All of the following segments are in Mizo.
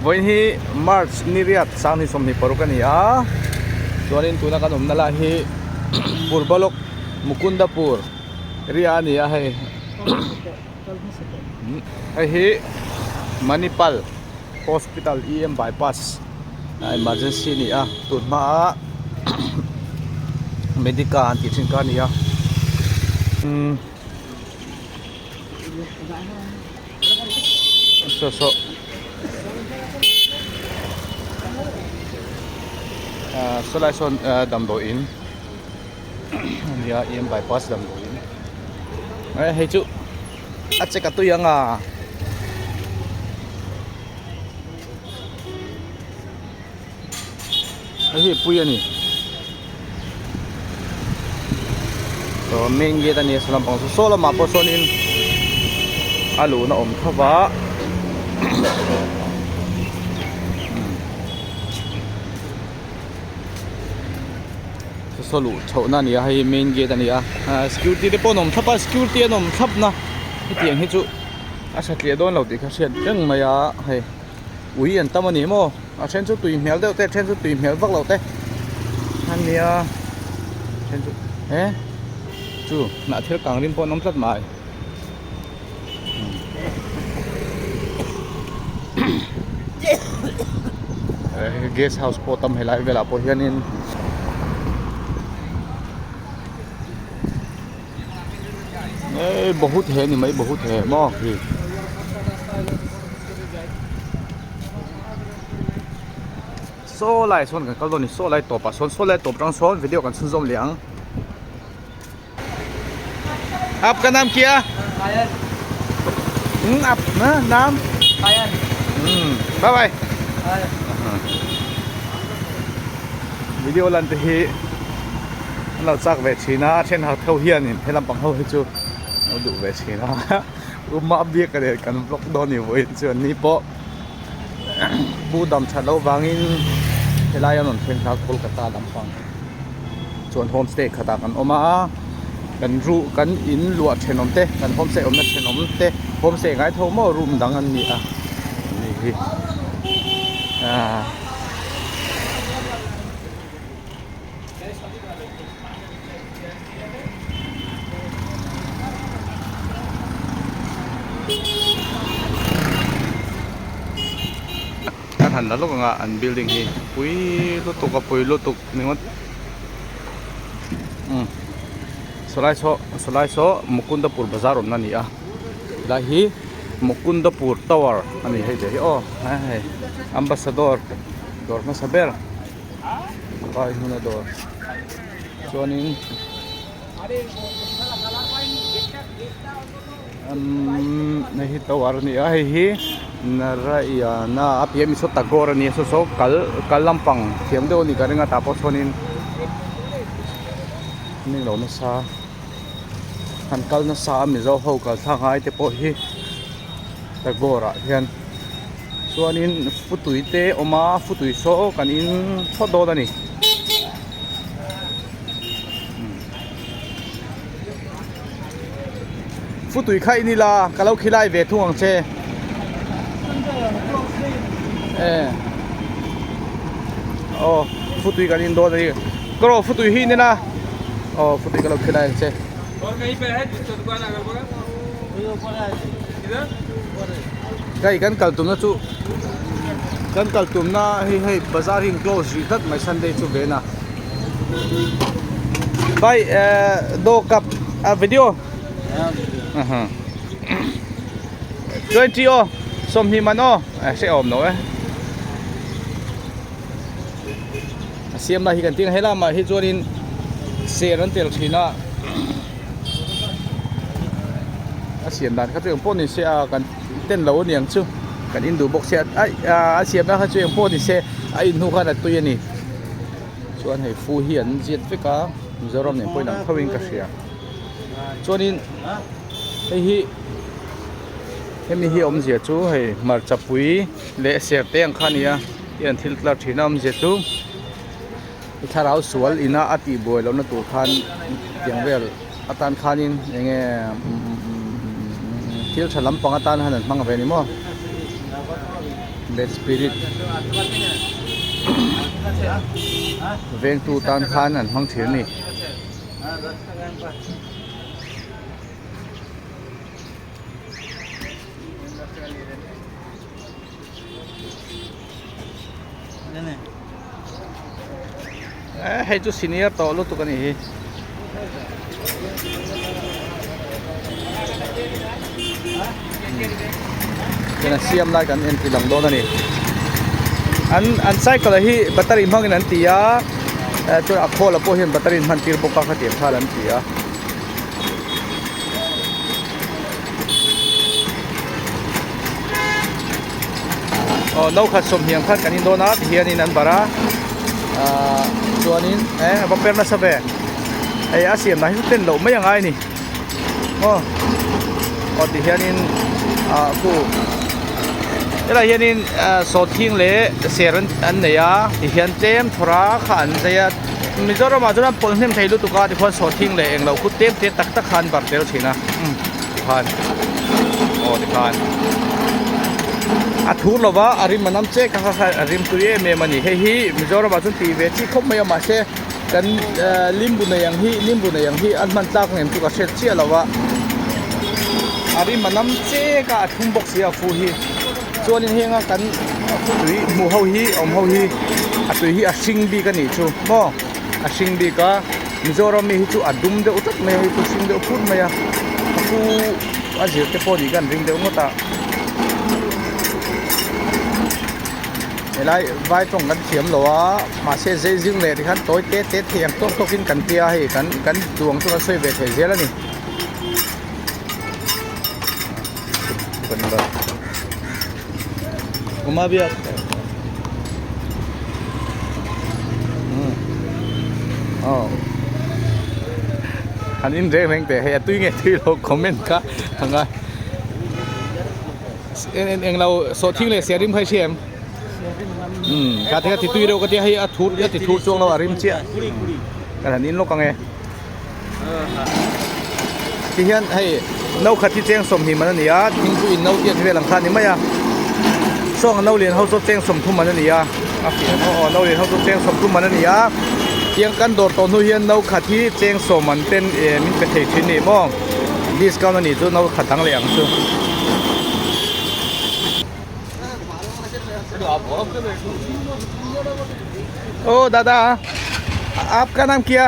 Vawiin hi March ni riat sanghnih 26 a ni a chuanin tuna kan awmna lai hi Purbalok Mukundapur ria a ni a hei hei hi Manipal Hospital EM bypass emergency a ni a tun hmaa Medica an tih thin kha a ni a umm. Saw saw ah saw lai sawn ah damdawiin a nia em bypass damdawiin eh hei chu a che ka tui ang a. Hei hi pui a ni aw main gate a ni a saw lampang chu saw lamah pawh sawnin a luhna awm tho va saw luh chhohna a ni a hei hi main gate a ni a ah security te pawh an awm thlap a security an awm thlap na hetiang hi chu a satliah dawn lo tih kha hriat reng mai a hei. Ui an tam a ni maw a then chu tui hmel deuh te a then chu tui hmel vak loh te a nia a then chu he chu hnah thil kang rim pawh an awm tlat mai guest house pawh tam helai velah pawh hianin Bahut he ni mai bahut he maw khi saw lai sawn kan kal dawn a ni saw lai tawp ah sawn saw lai tawp atang sawn video kan chhunzawm leh ang aap ka naam kya umm aap naam umm bye bye video lan te hi. An lo chak ve thin a, a then ho tho hianin he lampang ho hi chu an lo duh ve thin a, Uma biak nen kan vlog dawn ni vawiin chu an ni pawh Pu dam that loh vangin helai an rawn thleng kha Kolkata lampang chuan homestay khatah kan awm a, kan ru kan in luah thenawm te kan homestay awmna thenawm te homestay ngai tho maw room dang an ni a ni hi aaa. Kan han la lawk ang a an building hi pui lutuk a pui lutuk ni ngawt umm sawlai saw sawlai saw mukundapur bazar awmna a ni a helai hi mukundapur tower a ni hei ve hi aw hei ambassador dawr hmasa ber. Vai hmuna dawr chuanin umm hei hi tower a ni a hei hi Narayana a piah ami saw Tagore a ni a saw saw kal kal lampang thiam deuh a nih ka ring a tah pawh chuanin an englo nasa han kal nasa a mizo ho kal thlak ngai te pawh hi Tagore ah hian. Chuanin futui te a awm a futui saw kan in phawt dawn a ni. Futui kha in ila ka lo khilai ve thung ang che. E aw futui kan in dawn a ni. Ka rawh futui hi in ila aw futui ka lo khilai ang che. Hei kan kal tumna chu kan kal tumna hei hei bazar hi in close rih tlat mai sunday chu ven a bhai eh do cup a video 20 aw 20 man aw eh hre awm lo e a siam lai hi kan tih ang helamah hi chuanin ser an tel thin a a siam dan kha chu engpawh ni se a kan ten lo aniang chu kan in duh bawk sia aih a siam na kha chu engpawh ni se a in hnu khan a tui a ni chuan hei fu hi an ziat vek a Mizoram nen pawh inang tho in ka hria chuanin hei hi hemi hi awmzia chu hei hmarcha pui leh ser te ang kha a ni a hei an thil tlar thin a awmzia chu. I thlarau sual ina a tih buai lohna tur khan tiang vel atan khanin eng nge thil tha lampang atan han an hmang ve a ni maw. Bad spirit vengtu tan khan an hmang thin a ni. Hei chu senior tawh lutuk a nih hi. Chuan a siam lai kan en ti lang dawn a ni. An an cycle hi battery hmangin an ti a chuan a khawl ah pawh hian battery an hman tir bawk a khatiang khan an ti a. Aw no khat sawmhniam khan kan in dawn a tihianin an barh a ahh chuanin eh a va per nasa ve hei a siam dan hi chu ten loh mai a ngai a ni aw aw tihianin ah khu helaiah hianin ah sawhthing leh ser an nei a tihian tlem thawra kha an zai a Mizoram ah chuan an pawlh hnem thei lutuk a tikhuan sawhthing leh englo khu tlem te tak tak kha an barh tel thin a umm tikhan aw tikhan a thur lova a rim a nam chek a kha kha a rim tui em em a ni hei hi Mizoram ah chuan tih ve chi khawp mai a mahse kan ehh limbu nei ang hi limbu nei ang hi a hman tlak ngem chu ka hriat chiah lo a a rim a nam chek a a thlum bawk si a fu hi. Chuanin henga kan tui hmuh ho hi awm ho hi a tui hi a hring bik a nih chu maw a hring bik a Mizoram mi hi chu a dum deuh tlat mai a hei chu hring deuh phut mai a a pu a zir te pawh nih khan ring deuh ngawt a helai vai tawng kan thiam lo a mahse zai zing leh tikhan tawi te te thei ang tawk tawk in kan tia hei kan kan duang chu kan sawi ve thei zel a ni. Han in reng reng teh hei a tui nge tui lo comment kha a ngai eng eng lo sawhthing leh siarim kha i hria em umm kha te kha ti tui deuh ka tia hei a thur a ti thur chuang lo a rim chiah kan han in lawk ang e. Tihian hei no khat hi cheng sawmhnih man a ni a thingpui in no tiat vel ang kha a ni mai a sawng no lian ho chu cheng sawmthum man a ni a a fiah maw aw no lian ho chu cheng sawmthum man a ni a tiang kan dawr tawh hnu hian no khat hi cheng sawm man ten eh min pe thei thin a ni maw discount a nih chu no khat dang leh ang chu. ओ दादा आपका नाम क्या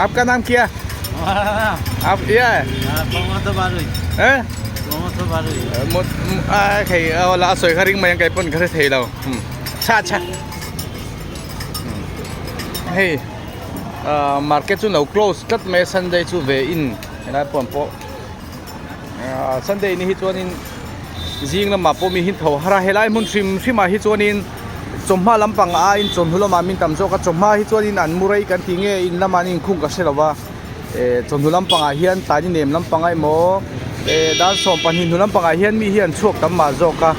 आपका नाम क्या आप क्या है eh a thei aw la sawi kha ring mai ang kei pawn ka hre thei lo chha chha hei ah market chu lo close tlat mai a sunday chu ve in helai pawh an pawh ah sunday ni hi chuanin zing lamah pawh mi hi tho har a helai hmun hrim hrim ah hi chuanin chawhma lampang aiin chawhnu lamah min tam zawk a chawhma hi chuanin an mu rei kan tih nge in lamah an inkhung ka hre lo va eh chawhnu lampangah hian tlai ni nem lampang a emaw eh dar 12 hnu lampangah hian mi hi an chhuak tam mah zawk a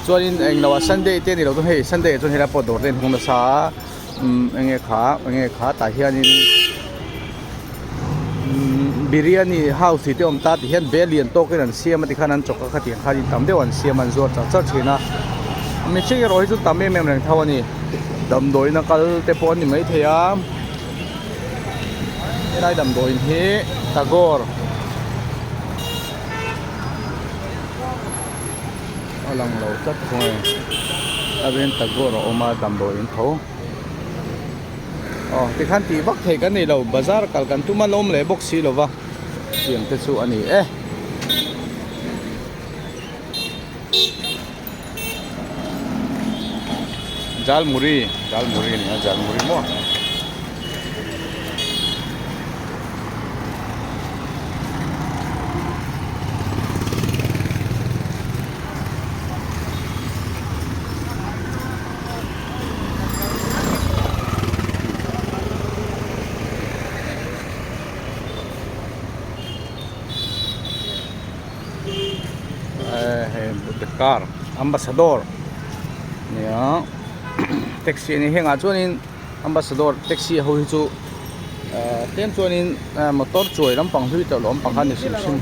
chuanin englo ah sunday te a ni lo chuan hei sunday ah chuan helai pawh dawr te an hawng nasa a umm enge kha enge kha tah hianin biryani house tih te awm ta tihian bel lian tawkin an siam a tikhan an chawk a khatiang khan in tam deuh an siam a an zuar char char thin a mihring erawh hi chu tam em em reng tho a ni damdawiin a kal te pawh a ni maithei a helai damdawiin hi tagore a lang lo tlat thung a ni a ven tagore a awm a damdawiin tho. Aw tikhan tih vak theih kan nei lo bazar kal kan tum a lawm leh bawk si lova tiang te chu a ni e. Jalmuri Jalmuri a ni a Jalmuri maw. Car ambassador nia taxi a ni hengah chuanin ambassador taxi ho hi chu ahh tlem chuanin motor chuai lampang hlui tawh lo lampang kha a ni hrim hrim.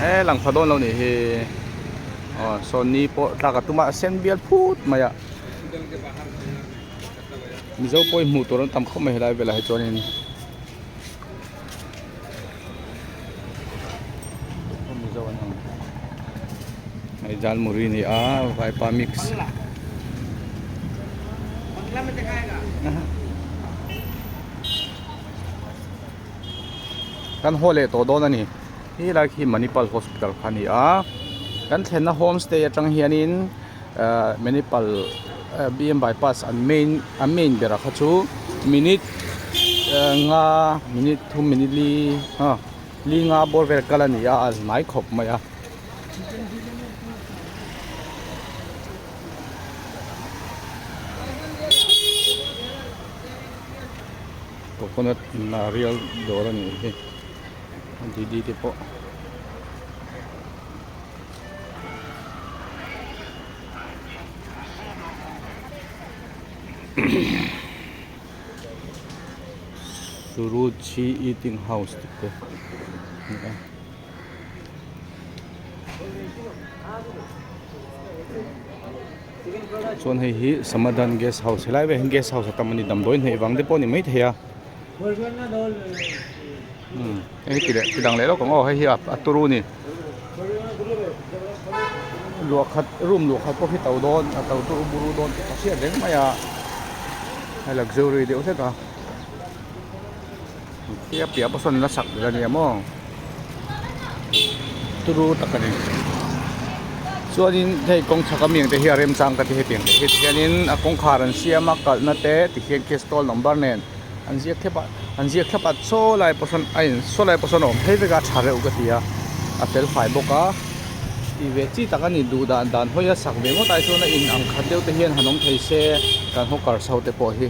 E lang pha dawn lo nih hi aw saw ni pawh tlak a tum a a sen bial phut mai a mizo pawh hi hmuh tur an tam khawp mai helai velah hi chuanin. Mizo an ang hei jalmuri a ni a vaipa mix kan haw leh tawh dawn a ni he lai khi manipal hospital kha a ni a kan thlenna homestay atang hianin ahh manipal b m bypass an main a main ber a kha chu minute nga minute thum minute li ah li nga bawr vel kal a ni a a hnai khawp mai a. Coconut narial dawr a nih hi didi te pawh. Suruchi eating house tih te a ni a. Chuan hei hi Samadhan guest house helai velah hian guest house a tam a ni damdawi hnaih vang te pawh a ni maithei a umm hei ti leh ti dang leh lawk ang aw hei hi a turu a ni luah khat room luah khat pawh hi to dawn a to turu buru dawn tih ka hriat reng mai a hei luxury deuh hlek a khi a piah pawh sawn la sak vel a nia maw turu tak a ni chuanin hei kawng chhak ami ang te hi a remchang ka ti hetiang te hi tihianin a kawngkhar an siam a kalhna te tihian khi stall number nen an ziak thlep a an ziak thlep a saw lai pawh sawn a in saw lai pawh sawn a awm phei vek a tha reuh ka ti a a fel fai bawk a tih ve chi tak a ni duh dan dan hawi a sak ve ngawt ai chuan a in ang khat deuh te hian han awm thei se kan hawkers ho te pawh hi.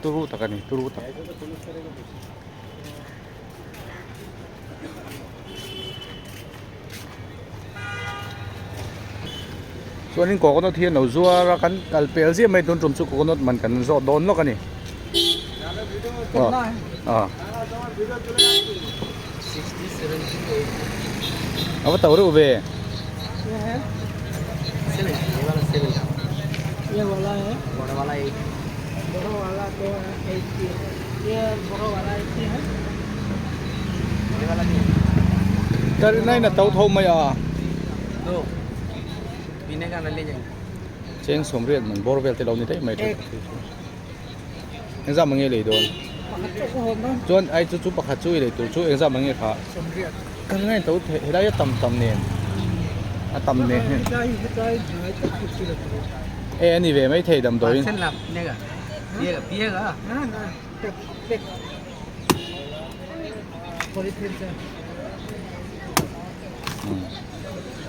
Turu tak a ni turu tak. Chuanin coconut hi an lo zuar a kan kal pel ziah mai tun tum chu coconut man kan zawt dawn lawk a ni. A va to reuh ve. Ka rin aiin a to tho mai a. Cheng sawmriat man bawr vel te lo ni daih mai thin. Engzah mange lei dawn? Chuan ai chu chu pakhat chu i lei tur chu engzah mange kha? Ka rin aiin to thei helai a tam tam nen a tam nen e a ni ve mai thei damdawiin.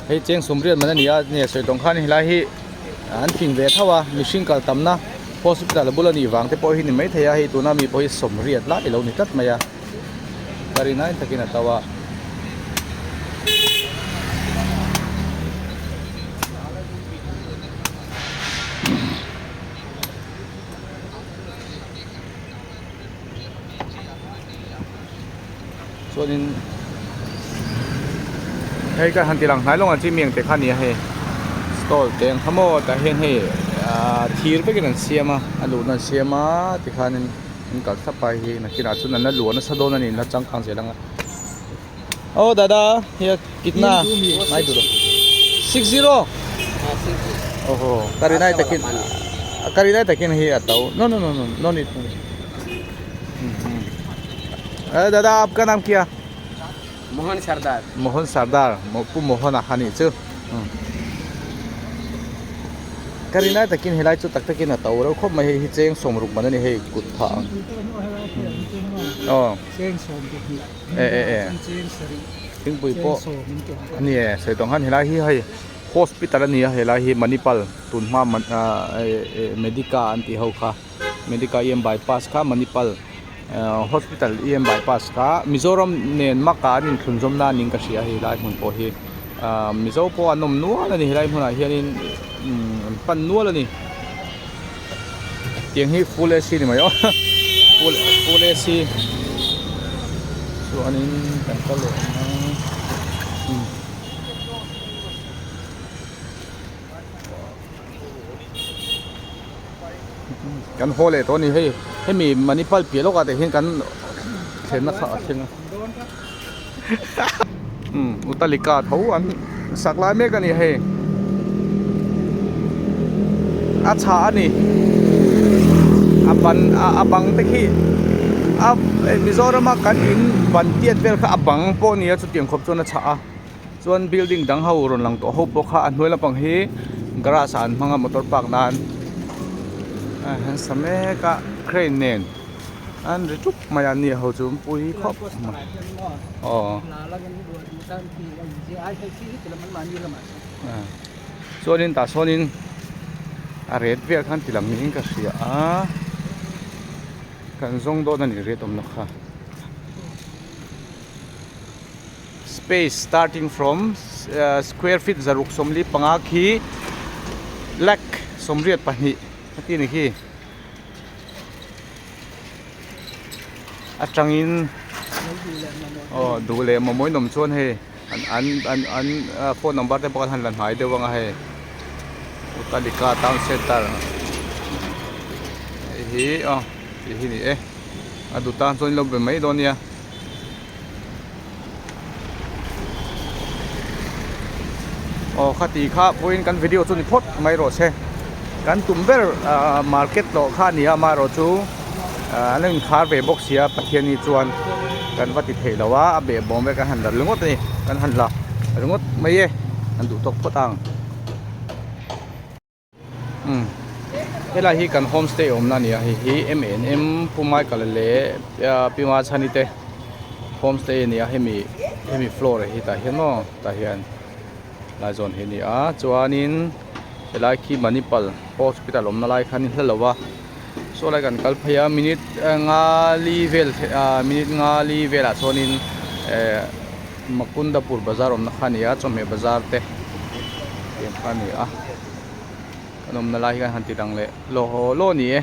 Hei cheng sawmriat man a ni a ni a sawi tawng khan helai hi an fing ve tho a mihring kal tamna hospital bula nih vang te pawh hi ni maithei a hei tuna mi pawh hi sawmriat lai alo ni tlat mai a ka rin ai takin a to a. Chuanin hei ka han ti lang hnai lawng ang chi mi ang te kha a ni a hei stall te ang kha maw tah hian hei ahh thir vekin an siam a a luhna an siam a tikhanin an kal thlap a hei nakinah chuan an la luah nasa dawn a ni la changkang zel ang a aw dada hia kitna 60 oho ka rinai takin ka rinai takin hei a to no no no no need no need. Ê dada aapka naam kya? Mohan Sardar. Mohan Sardar Pu Mohan a kha nih chu. Ka rinai takin helai chu tak takin a to reuh khawp mai hei hi cheng sawmruk man a ni hei kut phah ang. Aw. E e e. Thingpui pawh a ni e sawi tawng khan helai hi hei hospital a ni a helai hi Manipal tunhma Medica an tih ho kha. Medica EM bypass kha Manipal hospital EM bypass kha Mizoram nen maka an inthlunzawm na niin ka hria hei lai hmun pawh hi ahh Mizo pawh an awm nual a ni helai hmunah hianin umm an pan nual a ni tiang hi full AC ni mai aw. Full full AC chuanin kan kal leh ang a umm. Kan haw leh tawh a ni hei hemi Manipal piah lawkah te hian kan thlenna kha a thleng a umm Utalika tho an sak lai mek a ni hei a chhah a ni a ban a bang te khi a Mizorama kan in ban tiat vel kha a bang pawh a ni a chutiang khawp chuan a chhah a. Chuan building dang ho rawn lang tawh ho pawh kha a hnuai lampang hi garage ah an hmang a motor park nan a han sa mek a crane nen an ri ṭup mai a ni ho chu an pui khawp mai aw chuanin tah sawnin a ret vel khan ti lang niin ka hria a kan zawng dawn a ni ret awmna kha. Space starting from square feet 645 khi lakh 82 a ti a ni khi atangin aw duh leh mawmawi nawm chuan hei an an an an phone number te pawh an han la hnai deuh ang a hei Utalika town center hei hi aw tih hi ni e a duh tan chuan in lo be mai dawn nia. Aw khati kha pawhin kan video chu ni phawt mai rawh se kan tum ber ah market tawh kha a ni a amaherawhchu ah an lo inkhar ve bawk sia Pathiani chuan kan va ti thei lo a a behbawm vek kan han la ringawt a ni kan han la ringawt mai e an duh tawk phawt ang. Umm helai hi kan homestay awmna a ni a hei hi M and M Pu Michael leh Pi Machhani te homestay a ni a hemi hemi floor ah hi tah hian maw tah hian lai zawn hi a ni a chuanin helai khi Manipal hospital awmna lai kha a ni hla lo a saw lai kan kal phei a minute nga li vel ah minute nga li velah chuanin eh Makundapur bazar awmna kha a ni a chawhmeh bazar te tiang kha a ni a. Kan awmna lai hi kan han ti dang leh law law ni e.